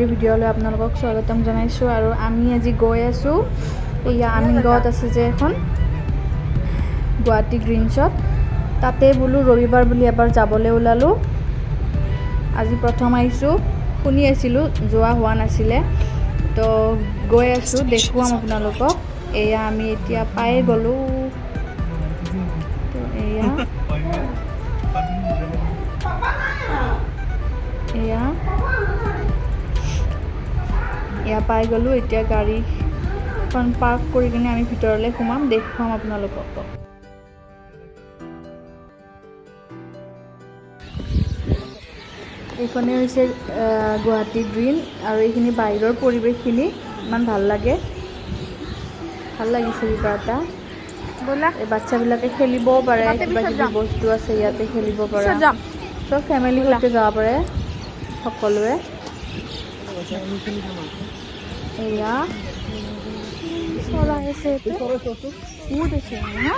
আজিৰ ভিডিঅ'লৈ আপোনালোকক স্বাগতম জনাইছোঁ। আৰু আমি আজি গৈ আছোঁ, এয়া আমিনগাঁৱত আছে যে এখন গুৱাহাটী গ্ৰীণছত, তাতে বোলো ৰবিবাৰ বুলি এবাৰ যাবলৈ ওলালোঁ। আজি প্ৰথম আহিছোঁ, শুনি আছিলোঁ, যোৱা হোৱা নাছিলে। তো গৈ আছোঁ, দেখুৱাম আপোনালোকক। এয়া আমি এতিয়া পায়ে গ'লোঁ। তো এয়া এয়া এয়া পাই গ'লোঁ। এতিয়া গাড়ীখন পাৰ্ক কৰি কিনে আমি ভিতৰলৈ সোমাম, দেখুৱাম আপোনালোকক। এইখনেই হৈছে গুৱাহাটী গ্ৰীণ আৰু এইখিনি বাহিৰৰ পৰিৱেশখিনি ইমান ভাল লাগে, ভাল লাগিছে কিবা এটা। ব'লা। এই বাচ্ছাবিলাকে খেলিবও পাৰে। তাতে কিবা পিছত কিবি যাম। বস্তু আছে ইয়াতে খেলিব পৰা। পিছত যাম। চব ফেমিলিৰ সৈতে যাব পাৰে সকলোৱে। এয়া চৰাই আছে ইয়াতে, বহুত আছে না।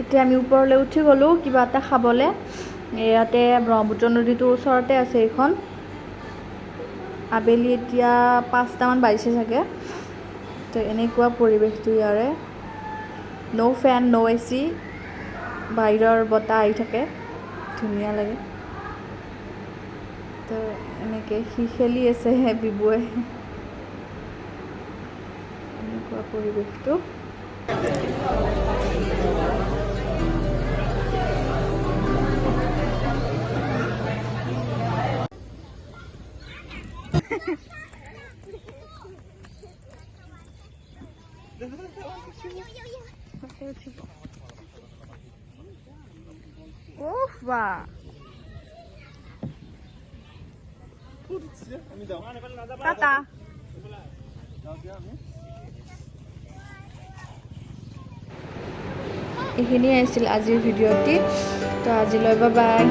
এতিয়া আমি ওপৰলৈ উঠি গ'লোঁ কিবা এটা খাবলৈ। ইয়াতে ব্ৰহ্মপুত্ৰ নদীটোৰ ওচৰতে আছে এইখন। আবেলি এতিয়া 5টামান বাজিছে চাগে। তো এনেকুৱা পৰিৱেশটো ইয়াৰে, ন' ফেন ন' এ চি, বাহিৰৰ বতাহ আহি থাকে, ধুনীয়া লাগে। তো এনেকৈ সি খেলি আছে বিবুৱে। এনেকুৱা পৰিৱেশটো। উঠিব। উফ বা। টাটা। এইখিনিয়ে আছিল আজিৰ ভিডিঅ'টি। তো আজিলৈ বাই বাই।